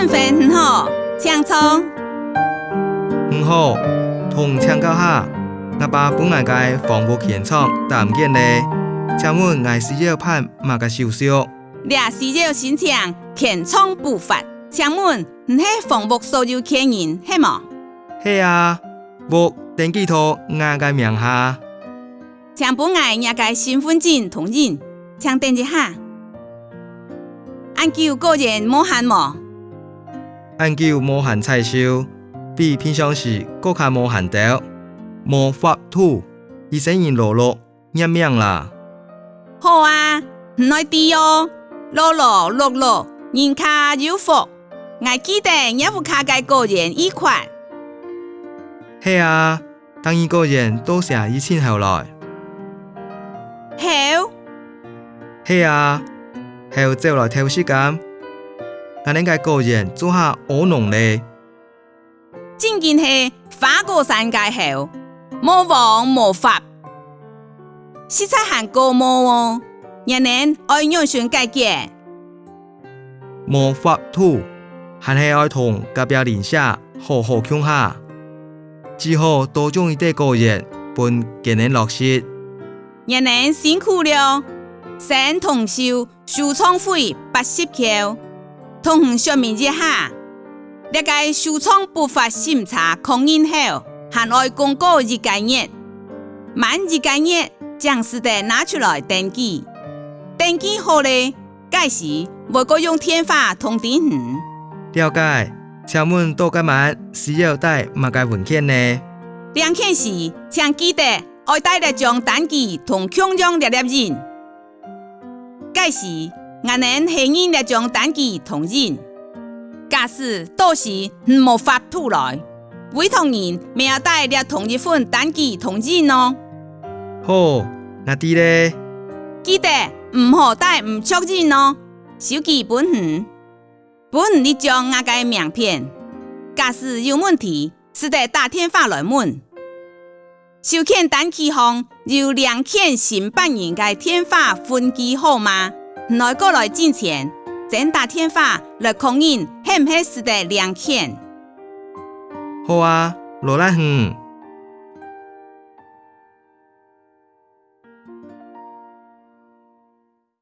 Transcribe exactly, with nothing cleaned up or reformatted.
身分你好，請坐。你好，同你請教下，𠊎爸分𠊎个房屋權狀打毋見咧，請問𠊎需要辦麼个手續？這需要申請權狀補發，請問你係房屋所有權人係無？係啊，屋登記在𠊎个名下。 請分𠊎若个身分證同印，請等一下。恁久果園無閒無？恁久無閒採收，比平常時更加無閒兜。無法度，一生人勞碌，認命啦。好啊，你愛知哦，勞勞碌碌，人較有福。𠊎記得若屋下个果園已闊。係啊， 逐年果園都寫已盡好來。好。係啊，好走來偷食柑，𠊎等个果園做下烏淰咧。正經係花果山个好，無王無法，實在還過無哦，若等愛仰般解決？ 無法度，還係愛同隔壁鄰舍好好共下，只好多種一兜果園分佢等落實。若等辛苦了，先同收收藏費八十箍，同你說明一下，這个收藏補發審查確認後，還愛公告一個月，滿一個月正使得拿出來登記。登記好咧， 該時會過用電話通知你。了解，請問到該滿需要帶麼个文件呢？領權時，請記得愛帶這張單據同共樣粒粒印。該時，𠊎等核認這張單據同印。假使到時你無法度來，委託人乜愛帶這同一份單據同印哦。好，𠊎知咧。記得毋好帶毋著印哦。 收據分你，分你一張𠊎个名片。假使有問題，使得打電話來問。收件單據項有領權承辦人个電話分機號碼，你愛過來進前，先打電話來確認係毋係使得領權。好啊，勞力你。